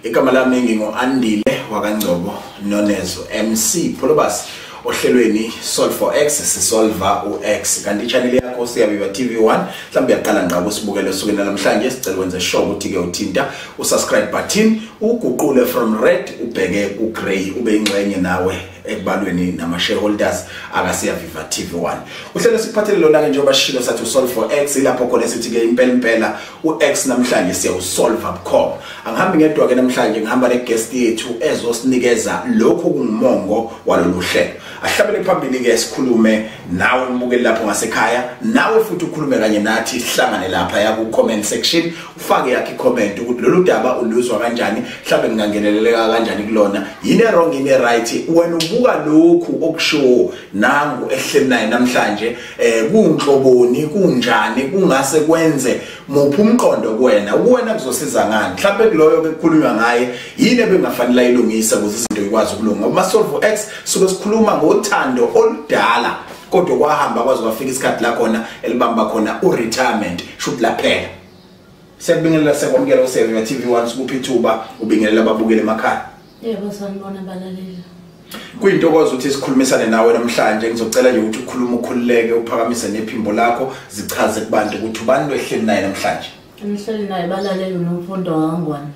Igama lami ngingu-Andile wakaNgcobo Nonezo MC Pholobas ohlelweni Solve for X, sisolva u-X. Kanti channel yakho Siyaviva TV1 mhlawumbe uyaqala ngqa kusibukela osukwini namhlanje, sicela wenze sure ukuthi ke uthinta usubscribe button uguqule from red ubheke ku grey, ube ingxenye nawe ekubalweni nama shareholders akaSiyaviva TV1. Uhlelo siphathele lona ke njengoba shilo sathi usolve for X, ilapho khona sithi ke impela impela uX namhlanje siyawusolve bukhoma. Angihambi ngedwa ke namhlanje, ngihamba ne guest yethu ezosinikeza lokho kungumongo walolu hlelo. Ahlabele phambili ke sikhulume nawe mbukeli lapho ngasekhaya, nawe futhi ukhulume kanye nathi, sihlangane lapha ya ku comment section, ufake yakhe comment ukuthi lolu daba uluzwa kanjani, mhlawumbe ngingangeneleleka kanjani kulona, yini wrong yini right, wena ubuka lokhu okushow nangu ehleli naye namhlanje kunhloboni kunjani, kungase kwenze muphi umqondo kuwena, kuwena kuzosiza ngani, mhlawumbe kuloyo bekukhulunywa ngaye yini ebengafanele ayilungise ukuze izinto ikwazi ukulunga. Uma Solve X suke sikhuluma ngothando oludala kodwa kwahamba kwaze kwafika isikhathi la khona elibamba khona uretirement shoot laphela. Siyakubingelela, siyakwamukela kuSiyaviva TV1, sikuphi ithuba ubingelela ababukeli emakhaya. Yebo, sanibona balaleli. Kuyintokozo ukuthi sikhulumisane nawe namhlanje. Ngizocela nje ukuthi ukhulume ukhululeke, uphakamise nephimbo lakho, zichaze kubantu ukuthi ubani lo ehleli naye namhlanje. Ngihleli naye balaleli uNomfundo wakaNgwane.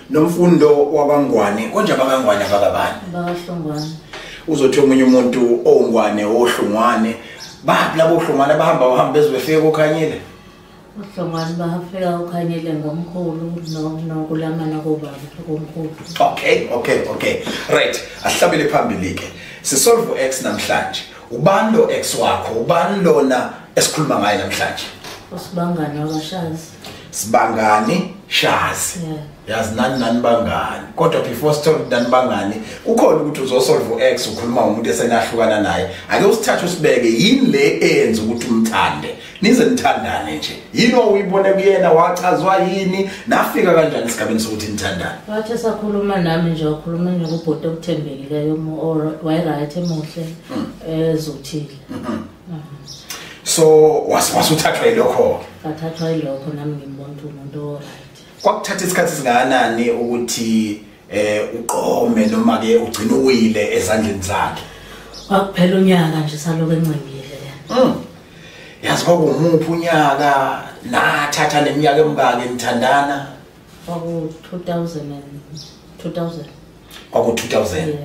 Nomfundo wakaNgwane, konje abakaNgwane abakabani? BakaHlongwane. Uzothi omunye umuntu ongwane ohlongwane, baphi labo ohlongwane bahamba bahamba beze befike koKhanyile? Ohlongwane bafika uKhanyile ngomkhulu nokulamana kobaba komkhulu. Okay. Right, asihlabele phambili ke. Sisolve X namhlanje. Ubani lo X wakho? Ubani lona esikhuluma ngaye namhlanje? Usibangani wakwaShazi. Sibangani Shazi. Yeah. Yazi nani bangani. Kodwa before sithole nani bangani, kukhona ukuthi uzosolve X ukhuluma ngomuntu esenahlukana naye. Ake usithathe usibeke, yini le eyenza ukuthi umthande? Nize nithandane nje. Yini oyibone kuyena, wachazwa yini? Nafika kanjani esigabeni sokuthi nithandane? Wathi sakhuluma nami nje, wakhuluma nje kubhuti okuthembekileyo, wayeright emuhle, ezothile. So wasuthathwa yilokho. Ngathathwa yilokho nami ngimbona umuntu oright. Kwakuthatha isikhathi singakanani ukuthi uqome noma ke ugcine uwile ezandleni zakhe? Kwakuphela unyaka nje saloko encengile yena. Yazi kwakuwumuphi unyaka, nathatha neminyaka emingaki nithandana? Kwaku 2000. Kwaku 2000. Yeah.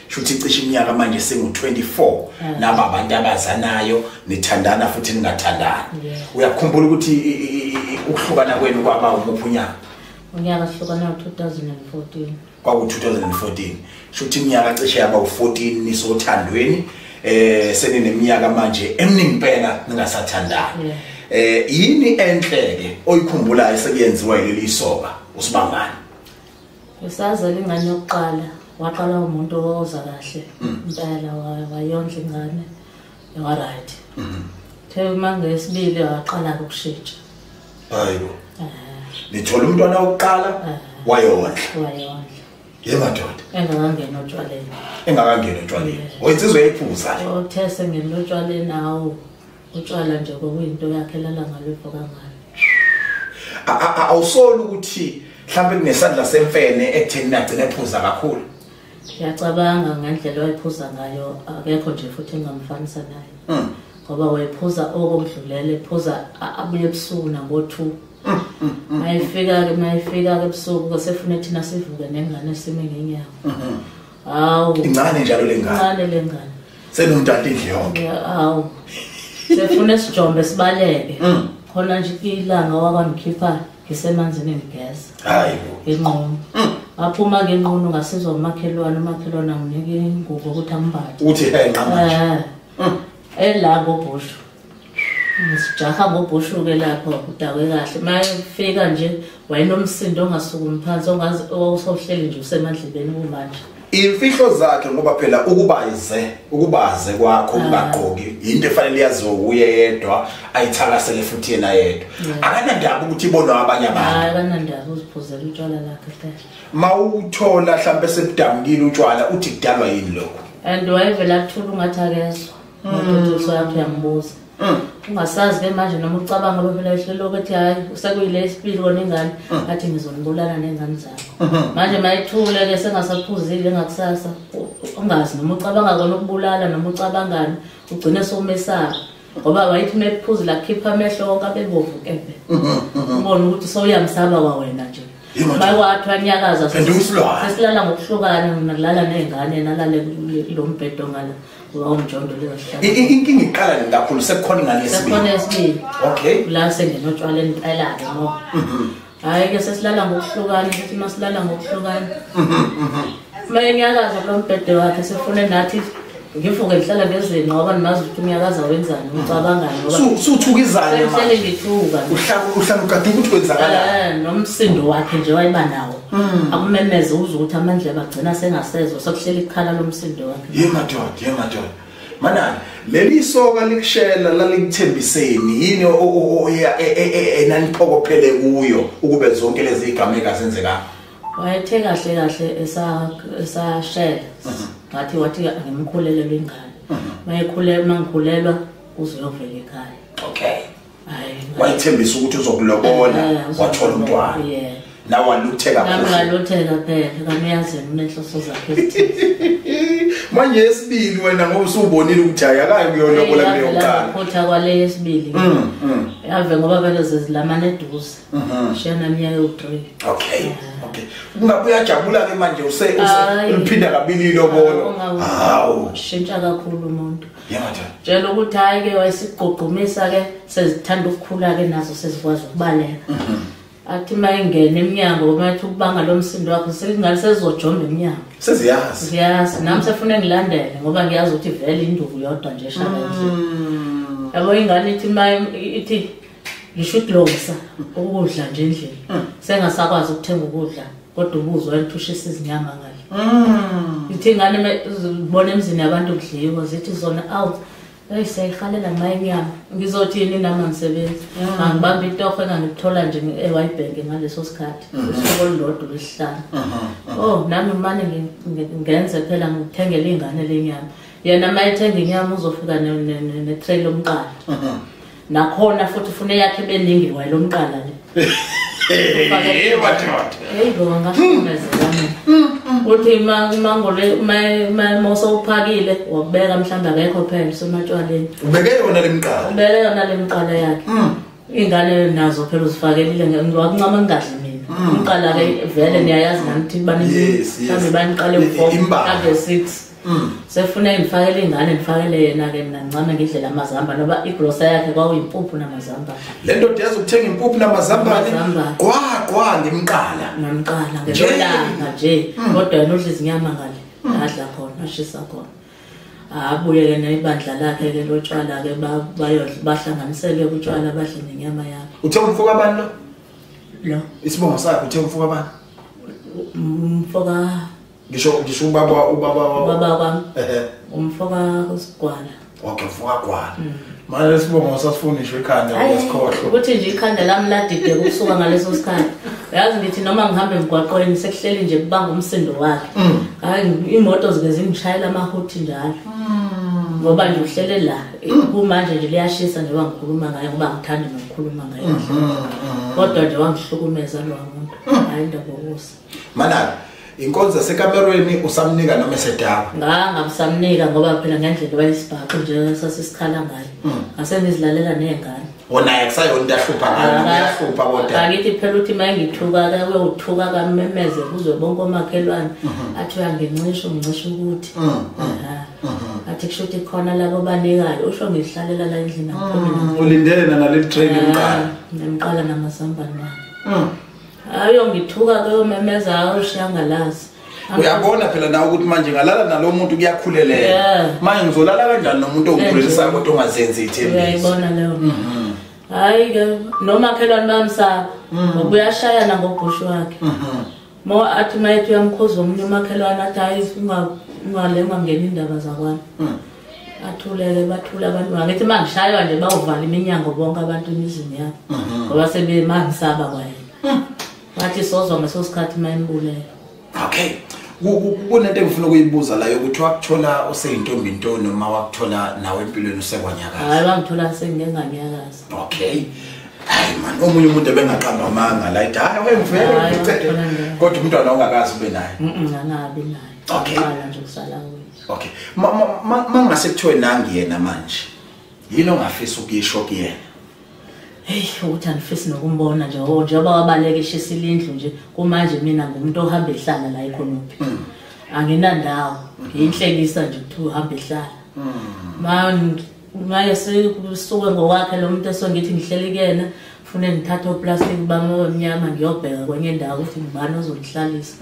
Shuthi cishe iminyaka manje sengu 24 naba abantu abazanayo nithandana futhi ningathandani. Uyakhumbula ukuthi ukuhlukana kwenu kwaba umuphi unyaka? Unyaka sihlukana 2014. Kwaku 2014. Shuthi iminyaka cishe yaba u14 nisothandweni, senineminyaka manje eminingi impela ningasathandani. Yini enhleke oyikhumbulayo sekuyenziwa yileli soka usibangani? Usazela ingane yokuqala, waqala umuntu oza kahle impela, wayondla ingane wa right. The uma ngesibili waqala ukushintsha. Hayibo. Nithola umntwana wokuqala wayondla. Wayondla. Yemadoda. Engakangena otshwaleni. Engakangena otshwaleni. Oyinsizwe yayiphuza le. Uthe sengena otshwaleni awu utshwala nje kokuyinto yakhe lala ngalupho kangani. Awusoli ukuthi mhlawumbe kunesandla semfene ekutheni nagcina ephuza kakhulu? Ngiyacabanga ngendlela wayephuza ngayo akekho nje futhi engamfanisa naye. Ngoba wayephuza okomdlulele, ephuza abuye ebusuku nango 2. Mayifika ke ebusuku sefuna thina sivuke nengane sime ngenyawo. Hawu. Incane njalo lengane. Incane lengane. Senomntwana indlu yonke. Hawu. Sefuna sijombe sibaleke. Khona nje ilanga wakwangikhipha ngisemanzini ngigeza. Hayibo. Nginqunu. Waphuma ke nqunu ngasizwa umakhelwane, umakhelwane anginike ingubo ukuthi ambathe. Uthi hey nqamanje. Ela ngobhushu. Ngisijaha ngobhushu ke lapho udakwe kahle. Mayefika nje wayenomsindo ongasukumi phansi ongazi osohleli nje usemandlebeni kumanje. Imfihlo zakhe ngoba phela ukubaze kwakho ungagqoki into efanele yaziwe uye yedwa, ayithakasele futhi yena yedwa. Akanandaba ukuthi ibonwa abanye abantu. Hayi akanandaba, uziphuzela utshwala lakhe phela. Mawuthola mhlawumbe sebudamukile utshwala uthi kudalwa yini lokho? And wayevela athula ungathi akezwa. Ngokuthi usuyakhe uyambuza. Ungasazi ke manje noma ucabanga ngoba phela ehlelo ukuthi hayi usekuyile isibili kona ingane athi ngizonibulala nengane zakho. Manje mayithule ke sengasaphuzile ngakusasa ungazi noma ucabanga kona ukubulala noma ucabangani ugcine sowumesaba. Ngoba wayithi mephuzi la khipha amehlo wonke abebovu kebe. Ubona ukuthi sowuyamsaba kwawena nje. Baywathi wanyakaza sesilala ngokuhlukana nalala nezingane nalale lo mbhedo ngala wawumjondo leyohlala. Inkinga iqala nini kakhulu sekukhona ingane yesibili? Sekukhona yesibili. Okay. La sengenotshwala impela ke ngo. Hayi ke sesilala ngokuhlukana futhi masilala ngokuhlukana. Mayenyakaza lo mbhedo wakhe sefune nathi ngivuke ngihlala ngezini ngoba nimazi ukuthi umnyakaza wenzani ucabangani ngoba suthukizane manje ngithuka uhlala ugade ukuthi kwenzakalani nomsindo wakhe nje wayiba nawo akumemeze uzwe ukuthi amandla bagcina sengasezwa sokuhlela ikhala lomsindo wakhe. Yemadoda manani leli soka likushela lalikuthembiseni yini enaniphokophele kuyo ukube zonke lezi igameka zenzeka? Wayethe kahle kahle esashela ngathi wathi ngimkhulelele ingane. Mayekhulelwa mangikhulelwa uzuyovela ekhaya. Okay. Hayi wayithembisa ukuthi uzokulobola wathola umntwana. Yeah. Nawe walutheka kakhulu. Nami ngalutheka phela kamiyazi unenhloso zakhe ezithile. Manje yesibili wena ngoba usubonile ukuthi hayi akayi kuyolobola kuleyo qala. Phutha kwale yesibili. Yave ngoba vele zezilamane eduze. Shiyana iminyaka ewu3. Okay. Okay. Ungabe uyajabula ke manje use uliphinda kabili ilobolo. Hawu. Shintsha kakhulu umuntu. Yemadoda. Tshela ukuthi hayi ke wayesigqugqumisa ke sezithanda ukukhula ke nazo sezikwazi ukubaleka. Athi mayingena eminyango mathi ukubanga lo msindo wakho sengingale sezojomba eminyango. Seziyazi. Siyazi nami sefuna ngilandele ngoba ngiyazi ukuthi vele induku yodwa nje eshaya endlini. Yabo ingane ithi ithi ngisho ukulungisa ukudla nje endlini. Sengasakwazi ukuthenga ukudla kodwa ubuzwa enthushisa izinyama ngale. Ithi ingane zibona emzini yabantu kudliwa zithi zona awu hey seyihalela mayinyama ngizothini nami angisebenzi. Angibamba itoho engangithola nje eWhitebank ngaleso sikhathi usuku olulodwa lwesihlanu. Oh nami manje ngenze phela ngithengele ingane lenyama. Yena mayethenga inyama uzofika ne-tray lomqala. Nakhona futhi ufune yakhe beningi wayelomqala le. Hey madoda. Hey bo ngahlukumezeka mina. Uthi mangole mosowuphakile wakubeka mhlawumbe akekho phela somatshwaleni. Ubeke yona lemqala. Ubeke yona lemqala yakhe. Ingane nazo phela uzifakelile ngiwakuncama ngingadli mina. Umqala ke vele niyayazi nami ukuthi baningi mhlawumbe baniqale u4 mhlawumbe 6. Sefuna ngifakele ingane ngifakele yena ke mina ngincame ngidlela amazambane ngoba igrosa yakhe kwakuyimpuphu namazambane. Le ndoda yazi ukuthenga impuphu namazambane gwa ngimqala. Namqala ngelanga nje kodwa yena udla izinyama ngale adla khona ashisa khona. Abuye ke nebandla lakhe ke lotshwala ke bahlanganisele utshwala badle nenyama yakhe. Uthe umfoka bani lo? Lo. Isibongo sakhe uthe umfoka bani? Umfoka ngisho ubaba kwami. Umfoka uSigwala. Okay, umfoka Gwala. Manje lesibongo sasifuna ngisho ikhanda lesikhohlo. Ukuthi nje ikhanda lami ladide kusuka ngaleso sikhathi. Uyazi ngithi noma ngihamba emgwaqweni sekuhleli nje kubanga umsindo wakhe. Hayi imoto zike zingishayela amahuthi njalo. Ngoba nje uhlele la kumanje nje liyashisa nje wangikhuluma ngaye ngoba ngithanda nokukhuluma ngaye. Kodwa nje wangihlukumeza lo muntu. Hayi indaba okusa. Manake inkonzo sekamerweni usamnika noma esedaba? Ngangamsamnika ngoba phela ngendlela wayesibhaxu nje sasisikhala ngayo. Ngase ngizilalela nezingane. Wona akusayona into ahlupha ngayo, uyahlupha kodwa. Angithi phela uthi mayengithuka ke uyothuka kamemeze kuze bonke omakhelwane athi uyangincisha ungincisha ukuthi. Athi kusho ukuthi khona labo banikayo usho ngihlalela la endlini aphumile. Ulindele naleli train emqala. Nemqala namazambane wami. Ayo ngithuka ke umemeza awushiyangalazi. Uyabona phela nawe ukuthi manje ngalala nalo muntu kuyakhuleleka. Manje ngizolala kanjani nomuntu ongikhulelisaya kodwa ongazenzi ithembiso? Uyayibona leyo. Hayi ke nomakhelwane bamsaba ngoba uyashayana ngobhushu wakhe. Mo athi mayethi uyamkhuza omunye umakhelwane athi hayi ungale ungangena indaba zakwami. Athuleke bathula abantu ngithi mangishaywa nje bawuvala iminyango bonke abantu emizini yabo. Ngoba sebemangisaba kwayena. Wathi sozwa ngeso sikhathi mayimbulela. Okay. Kunento engifuna ukuyibuza la yokuthi wakuthola useyintombi into noma wakuthola nawe empilweni usekwanyakaza? Hayi, wangithola senginganyakaza. Okay. Hayi man, omunye umuntu ebengaqamba amanga la ethi hayi wengivele, kodwa umntwana ongakazi ube naye. Angabi naye. Okay. Qala nje usala wethu. Okay. Mangase kuthiwe nangi yena manje, yini ongafisa ukuyisho kuyena? Hey, ukuthi angifisi nokumbona nje, njengoba wabaleka eshisile indlu nje, kumanje mina ngumuntu ohamba ehlala la ekhonophi. Anginandawo, ngiyinhlekisa nje ukuthi uhamba ehlala. Maye sisuke ngokwakhe lo muntu esongithi ngihleli kuyena, fune ngithathe oplastic bami omnyama ngiyobheka kwenye indawo ukuthi ngibani ozongihlalisa.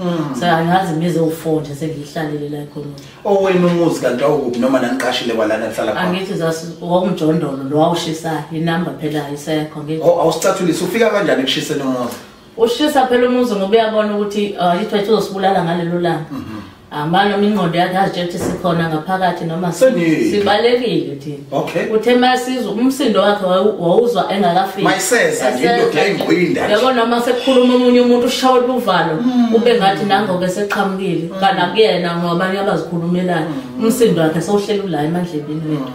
Angazi imizi ewu-4 nje sengiyihlalele la ekhonophi. Owenu umuzi kanti awukuphi noma naniqashile kwalana nihlala khona? Angithi wakumjondolo lo wawushisayo, inamba phela ayisekho ngithi. Oh, awusicathulisi, ufika kanjani ekushiseni umuzi? Ushisa phela umuzi ngoba uyabona ukuthi ithwethu uzosibulala ngalelo langa. Amalo ingqondo yakhe azitshela ukuthi sikhona ngaphakathi noma sibalekile thina. Okay. Uthe masizwa umsindo wakhe wawuzwa engakafiki. Mayiseza nje indoda yayingqinda. Yabo noma sekukhuluma omunye umuntu ushawa uvalo ube ngathi nangoke seqhamukile kana kuyena ngoba abanye abazikhulumelayo. Umsindo wakhe sewuhleli la emandlebeni wethu.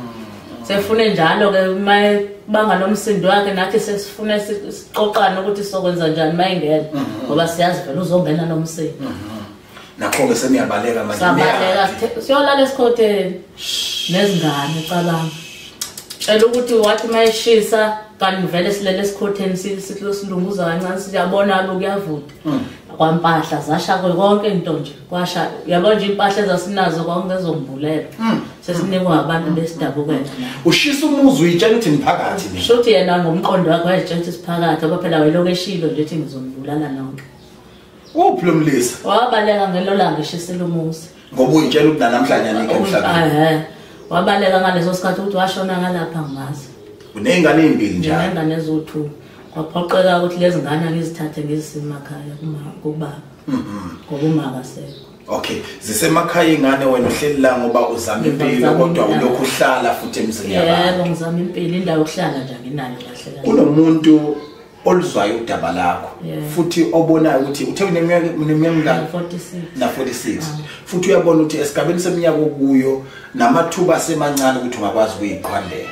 Sefune njalo ke banga nomsindo wakhe nathi sesifune siqoqane ukuthi sokwenza njani mayingena ngoba siyazi vele uzongena nomsindo. Nakho ke seniyabaleka manje. Sabaleka siyolala esikhotheni nezingane cabanga. Tshela ukuthi wathi mayishisa kanti vele silele esikhotheni silunguza kancane siyabona lokuyavutha. Kwampahla zasha konke into nje kwasha, uyabona nje impahla ezasinazo kwakungezombulela. Sesinikwa abantu besidabukela. Ushisa umuzi uyitshela ukuthi niphakathi nje. Shuthi yena ngomqondo wakhe wayetshela ukuthi siphakathi ngoba phela wayelokhu eshilo nje ethi ngizombulala nonke. Uphi lo mlisa? Wabaleka ngelo langa eshisela umuzi. Ngoba uyitshela ukuthi namhlanje anikho emhlabeni. Wabaleka ngaleso sikhathi ukuthi washona ngalapha ngimazi. Unezingane ezimbili njalo. Unezingane eziwu-2. Kwaphoqeka ukuthi lezi ngane ngizithathe ngizise emakhaya kubaba. Ngoba uma akasekho. Okay, zisemakhaya ingane wena uhleli la ngoba uzama impilo kodwa ulokhu uhlala futhi emzini yabantu. Yebo, ngizama impilo, indawo yokuhlala nje anginayo kahle kahle. Kunomuntu oluzwayo udaba lakho futhi obonayo ukuthi uthe uneminyaka 46 na 46 futhi uyabona ukuthi esigabeni seminyaka okuyo namathuba asemancane ukuthi ungakwazi ukuyiqhwandela.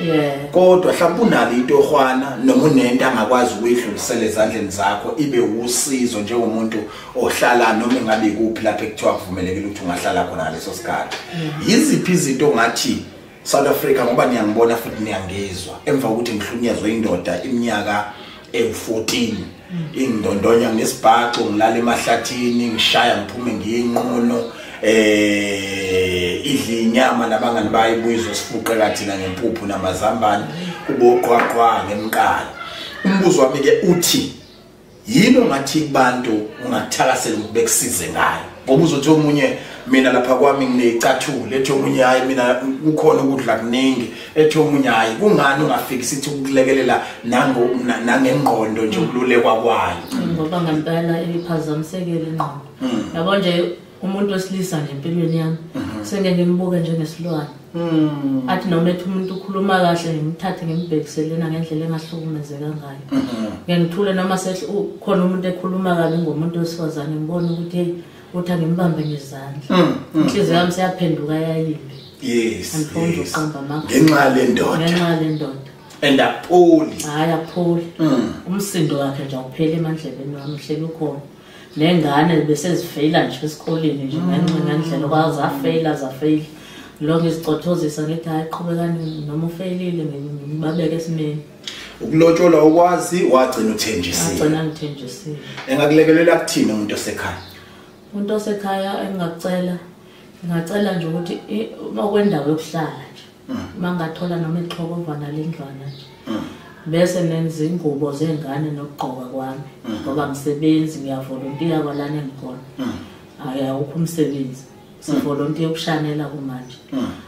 Kodwa mhlawumbe unalo into ohwana noma unento angakwazi ukuyidlulisela ezandleni zakho ibe usizo njengomuntu ohlala noma engabe kuphi lapho ekuthiwa kuvumelekile ukuthi ungahlala khona ngaleso sikhathi. Yiziphi izinto ongathi South Africa, ngoba niyangibona futhi niyangizwa, emva kokuthi ngihlunyezwe indoda iminyaka ewu-14 ingidondonya ngesibhaxo, ngilala emahlathini, ngishaya ngiphume ngiyinqono, idla inyama nabangani bayo, ibuye izosifuqela thina ngempuphu namazambane, kube oqwaqwa ngemqala. Umbuzo wami ke uthi yini ongathi kubantu ungathakasela ukuthi bekusize ngayo? Ngoba uzothi omunye mina lapha kwami nginecathulo, ethi omunye hayi mina kukhona ukudla kuningi, ethi omunye hayi kungani ungafiki sithi ukulekelela nangengqondo nje ukululekwa kwayo? Ngoba ngempela iphazamisekile ingqondo. Yabo nje umuntu wesilisa nje empilweni yami sengeke ngimbuke njengesilwane. Athi noma ethi umuntu ukhuluma kahle ngimthathe ngimbhekiselena ngendlela engahlukumezeka ngayo. Ngiyangithule noma khona umuntu ekhuluma kabi ngomuntu wesifazane ngibone ukuthi hey uthi angimbambe ngezandla. Inhliziyo yami seyaphenduka yayimbi. Yes. Angifuni ukuqamba amanga. Ngenxa lendoda. Ngenxa lendoda. And apholi. Hayi apholi. Umsindo wakhe nje awupheli emandlebeni wami, uhleli ukhona. Nengane bese zifeyila nje esikoleni nje ngendlela kwazafeyila zafeyila. Lo ngizicothozisa ngithi hayi qhubekani noma ufeyilile ngibabeke esimeni. Ukulotsholwa ukwazi wagcina uthenjisiwe. Wagcina ngithenjisiwe. Engakulekelela kuthini umuntu osekhaya? Umuntu osekhaya engingacela, ngingacela nje ukuthi uma kwendawo yokuhlala nje, uma ngingathola noma ixhokovana lendlwana nje. Bese nenza ingubo zengane nokugqoka kwami ngoba ngisebenzi ngiyavolontiya kwalana engikhona. Hayi awukho umsebenzi. Sivolontiya ukushanela kumanje.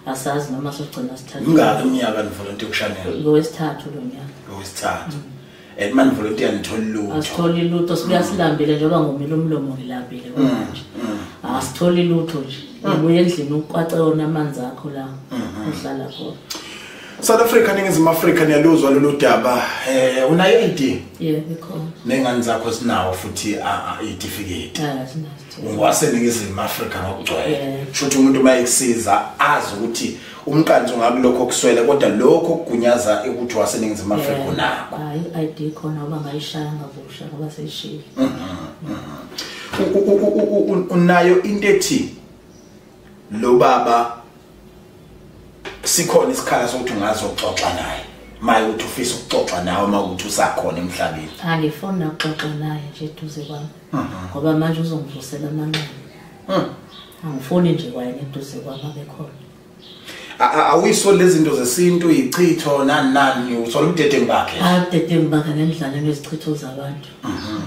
Asazi noma sogcina sithatha. Ingaki iminyaka nivolontiya ukushanela? Ngowesithathu lo nyaka. Ngowesithathu. And manje volontiya nitholi lutho. Asitholi lutho, sibuya silambile njengoba ngomile umlomo ngilambile manje. Asitholi lutho nje. Ubuye endlini uqwace wona amanzi akho la uhlala khona. South Africa, Ningizimu Afrika, niyaluzwa lolu daba. Unayo ID? Yebo, ikhona. Nengane zakho sinawo futhi i-certificate. Sinazo. UngowaseNingizimu Afrika ngokugcwele. Shuthi umuntu mayekusiza azi ukuthi umqanso ungakulokho okuswele, kodwa lokho okugunyaza ukuthi waseNingizimu Afrika unakho. Hayi, i-ID khona ngoba ngayishaya ngabusha ngoba seyishile. Unayo into ethi lo baba sikhona isikhala sokuthi ungazoxoxa naye, maye uthi ufisa ukuxoxa nawe mawukuthi usakhona emhlabeni? Angifuni ukuxoxa naye nje eduze kwami, ngoba manje uzongivusela amanxeba. Angifuni nje kwayena eduze kwami abe khona. Awuyisoli lezi zinto zesintu, ichitho nani nani, usola ubudedengu bakhe? Hayi, ubudedengu bakhe ngendlala ngezichitho zabantu.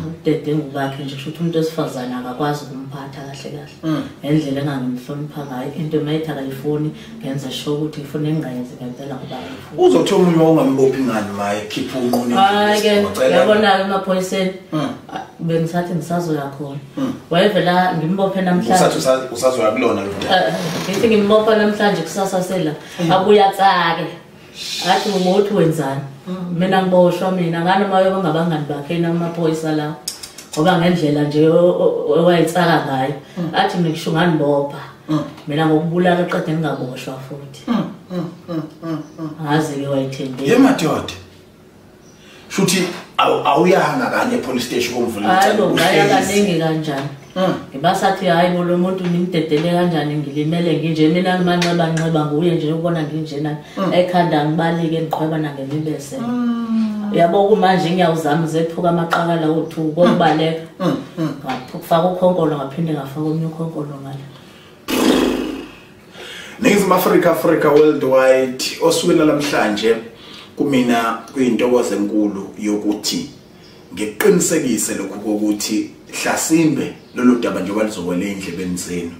Ubudedengu bakhe nje kusho ukuthi umuntu wesifazane akakwazi ukumphatha kahle kahle ngendlela engangimhlonipha ngayo. Into mayithi akayifuni ngenze sure ukuthi ngifuna engingayenzi ngempela ngoba akayifuni. Uzothi omunye wawungambophi ngani maye khipha unqunu? Hayi-ke, yabona-ke emaphoyiseni bengisathi ngisazoya khona, wayevela ngimbophe namhlanje. Usathi usazoya kulona lo daba? Ngithi ngimbopha namhlanje, kusasa sela abuya tsake athi umuntu wenzani, mina ngiboshwa mina ngani uma yoba ngabangani bakhe namaphoyisa la, ngoba ngendlela nje owayetsaka ngayo athi mina ngisho nganibopha mina ngokubulala qede ngingaboshwa futhi. Angazi-ke wayithembile. Ye madoda, shuthi awuyanga kanye police station komvula? Hayi bo, ngaya kaningi kanjani. Ngibasathi hayi bo, lo muntu nimdedele kanjani, ngilimele nginje mina, ngimanxeba nxeba nguye nje ubona nginjena ekhanda, ngibalike ngiqhweba nangemibese. Yabo kumanje ngiyawuzama zethuka amaqakala o2 kokubaleka. Ngafaka ukhonkolo ngaphinde ngafaka omnye ukhonkolo ngala. Ningizimu Afrika, Africa worldwide, osukwini namhlanje kumina kuyintokozo enkulu yokuthi ngiqinisekise lokhu kokuthi hlasimbe lolu daba njengoba lizokwela endlebeni zenu,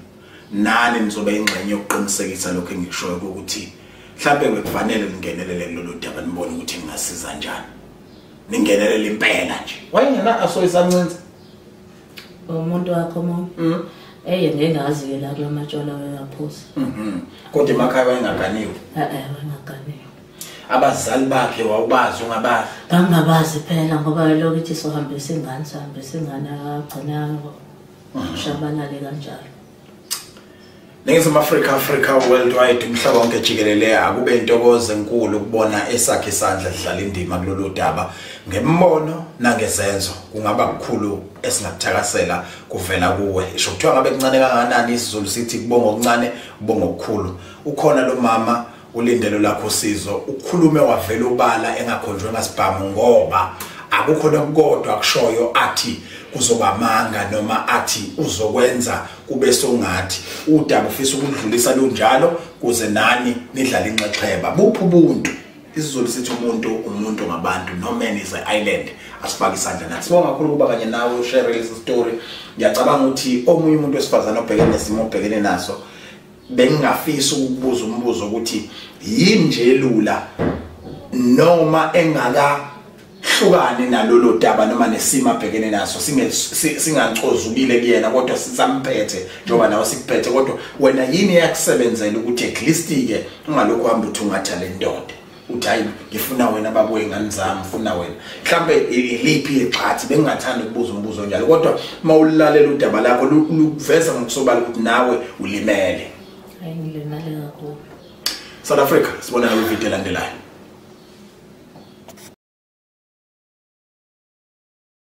nani nizoba ingxenye yokuqinisekisa lokho engikushoyo ukuthi mhlambe bekufanele ningenelele lolu daba, nibone ukuthi ningasiza kanjani, ningenelele impela nje. Wayengena asoyisancinci umuntu wakho mo eye ngengazi-ke la kula matshwala wayewaphuza. Kodwa emakhaya wayengaganiwe? Wayengaganiwe. Abazali bakhe wawubazi ungabazi? Ngangingabazi phela ngoba lokhu ithi sohambisa ingane, sohambisa ingane, agcina shabalale kanjalo. Ningizimu Afrika, Africa worldwide, umhlaba wonke jikelele, akube intokozo enkulu ukubona esakhe isandla sidlala indima kulolu daba ngembono nangezenzo. Kungaba kukhulu esingakuthakasela kuvela kuwe. Isho kuthiwa ngabe kuncane kangakanani, isiZulu sithi kubonga okuncane kubonga okukhulu. Ukhona lo mama ulindelo lakho usizo, ukhulume wavela ubala engakhonjwe ngasibhamu, ngoba akukho nokukodwa akushoyo athi kuzoba manga noma athi uzokwenza kube songathi udaba ufisa ukudlulisa lunjalo kuze nani nidlale inxexheba. Buphi ubuntu? isiZulu sithi umuntu umuntu ngabantu, no man is an island. Asifake isandla nathi. Sibonga kakhulu ukuba kanye nawe ushare lesi story. Ngiyacabanga ukuthi omunye umuntu wesifazane obhekene nesimo obhekene naso, bengingafisa ukubuza umbuzo ukuthi yini nje lula noma engaka hlukane nalolo daba noma nesimo abhekene naso, singacozukile kuyena kodwa sisamphethe njengoba nawe sikuphethe, kodwa wena yini eyakusebenzela ukuthi at least ke ungalokhu uhamba uthi ungatha le ndoda uthi hayi ngifuna wena baba wengane zami, ngifuna wena, mhlambe iliphi igxathi? Bengingathanda ukubuza umbuzo njalo, kodwa mawulalela udaba lakho luveza ngokusobala ukuthi nawe ulimele. Hayi, ngilimele kakhulu. South Africa, sibona ngale video elandelayo.